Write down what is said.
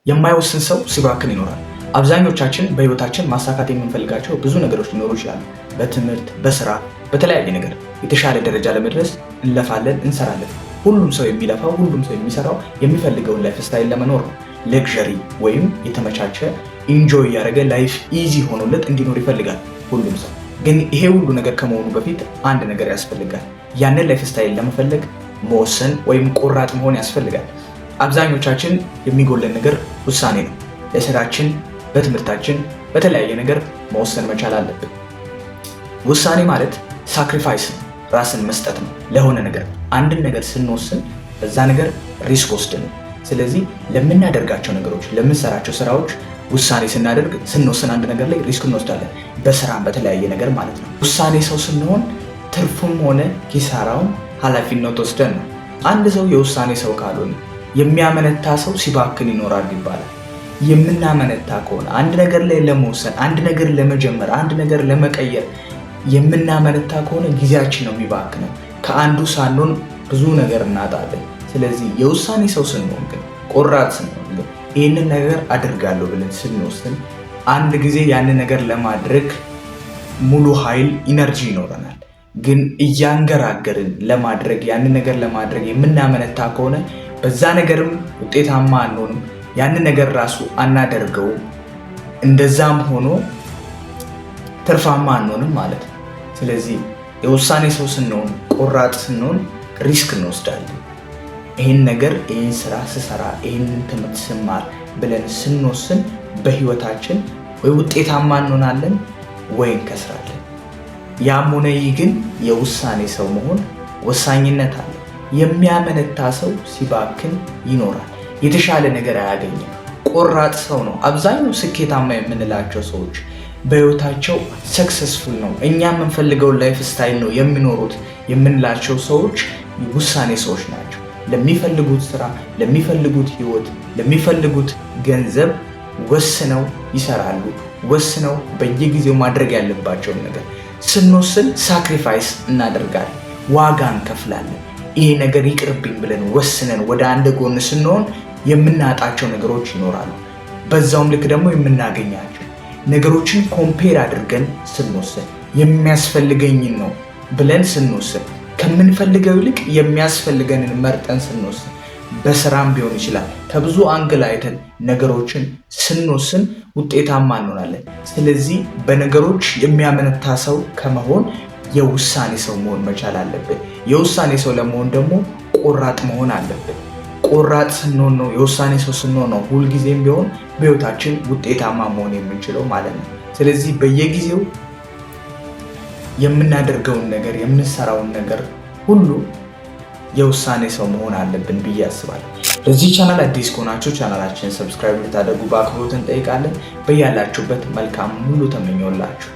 የማይወስን ሰው ሲባክን ይኖራል። አብዛኞቻችን በህይወታችን ማሳካት የምንፈልጋቸው ብዙ ነገሮች ሊኖሩ ይችላሉ። በትምህርት፣ በስራ፣ በተለያየ ነገር የተሻለ ደረጃ ለመድረስ እንለፋለን፣ እንሰራለን። ሁሉም ሰው የሚለፋው፣ ሁሉም ሰው የሚሰራው የሚፈልገውን lifestyle ለመኖር ነው። Luxury ወይም የተመቻቸ፣ enjoy እያደረገ፣ life easy ሆኖለት እንዲኖር ይፈልጋል ሁሉም ሰው። ግን ይሄ ሁሉ ነገር ከመሆኑ በፊት አንድ ነገር ያስፈልጋል። ያንን lifestyle ለመፈለግ መወሰን ወይም ቆራጥ መሆን ያስፈልጋል። አብዛኞቻችን የሚጎለን ነገር ውሳኔ ነው። ለስራችን፣ በትምህርታችን፣ በተለያየ ነገር መወሰን መቻል አለብን። ውሳኔ ማለት sacrifice ነው፣ ራስን መስጠት ነው ለሆነ ነገር። አንድን ነገር ስንወስን በዛ ነገር risk ወስደን ነው። ስለዚህ ለምናደርጋቸው ነገሮች፣ ለምንሰራቸው ስራዎች ውሳኔ ስናደርግ፣ ስንወስን አንድ ነገር ላይ risk እንወስዳለን። በስራም በተለያየ ነገር ማለት ነው። ውሳኔ ሰው ስንሆን ትርፉም ሆነ ኪሳራውን ኃላፊነት ወስደን ነው። አንድ ሰው የውሳኔ ሰው ካልሆነ፣ የሚያመነታ ሰው ሲባክን ይኖራል ይባላል። የምናመነታ ከሆነ፣ አንድ ነገር ላይ ለመወሰን፣ አንድ ነገር ለመጀመር፣ አንድ ነገር ለመቀየር የምናመነታ ከሆነ ጊዜያችን ነው የሚባክነው። ከአንዱ ሳንሆን ብዙ ነገር እናጣለን። ስለዚህ የውሳኔ ሰው ስንሆን ግን፣ ቆራጥ ስንሆን ግን፣ ይህንን ነገር አድርጋለሁ ብለን ስንወስን አንድ ጊዜ ያንን ነገር ለማድረግ ሙሉ ኃይል፣ energy ይኖረናል። ግን እያንገራገርን ለማድረግ፣ ያንን ነገር ለማድረግ የምናመነታ ከሆነ በዛ ነገርም ውጤታማ አንሆንም። ያንን ነገር ራሱ አናደርገውም። እንደዛም ሆኖ ትርፋማ አንሆንም ማለት ነው። ስለዚህ የውሳኔ ሰው ስንሆን፣ ቆራጥ ስንሆን risk እንወስዳለን። ይህን ነገር፣ ይህን ስራ ስሰራ፣ ይህንን ትምህርት ስማር ብለን ስንወስን በህይወታችን ወይ ውጤታማ እንሆናለን ወይ እንከስራለን። ያም ሆነ ይህ ግን የውሳኔ ሰው መሆን ወሳኝነት አለ። የሚያመነታ ሰው ሲባክን ይኖራል። የተሻለ ነገር አያገኝም። ቆራጥ ሰው ነው። አብዛኛው ስኬታማ የምንላቸው ሰዎች፣ በህይወታቸው successful ነው፣ እኛ የምንፈልገውን lifestyle ነው የሚኖሩት የምንላቸው ሰዎች ውሳኔ ሰዎች ናቸው። ለሚፈልጉት ስራ፣ ለሚፈልጉት ህይወት፣ ለሚፈልጉት ገንዘብ ወስነው ይሰራሉ። ወስነው በየጊዜው ማድረግ ያለባቸውን ነገር ስንወስን sacrifice እናደርጋለን፣ ዋጋ እንከፍላለን። ይሄ ነገር ይቅርብኝ ብለን ወስነን ወደ አንድ ጎን ስንሆን የምናጣቸው ነገሮች ይኖራሉ። በዛውም ልክ ደግሞ የምናገኛቸው ነገሮችን compare አድርገን ስንወስን፣ የሚያስፈልገኝን ነው ብለን ስንወስን፣ ከምንፈልገው ይልቅ የሚያስፈልገንን መርጠን ስንወስን፣ በስራም ቢሆን ይችላል፣ ከብዙ angle አይተን ነገሮችን ስንወስን ውጤታማ እንሆናለን። ስለዚህ በነገሮች የሚያመነታ ሰው ከመሆን የውሳኔ ሰው መሆን መቻል አለብን። የውሳኔ ሰው ለመሆን ደግሞ ቆራጥ መሆን አለብን። ቆራጥ ስንሆን ነው፣ የውሳኔ ሰው ስንሆን ነው ሁልጊዜም ቢሆን በህይወታችን ውጤታማ መሆን የምንችለው ማለት ነው። ስለዚህ በየጊዜው የምናደርገውን ነገር፣ የምንሰራውን ነገር ሁሉ የውሳኔ ሰው መሆን አለብን ብዬ አስባለሁ። ለዚህ ቻናል አዲስ ከሆናችሁ ቻናላችንን subscribe እንድታደርጉ በአክብሮት እንጠይቃለን። በያላችሁበት መልካም ሁሉ ተመኘሁላችሁ።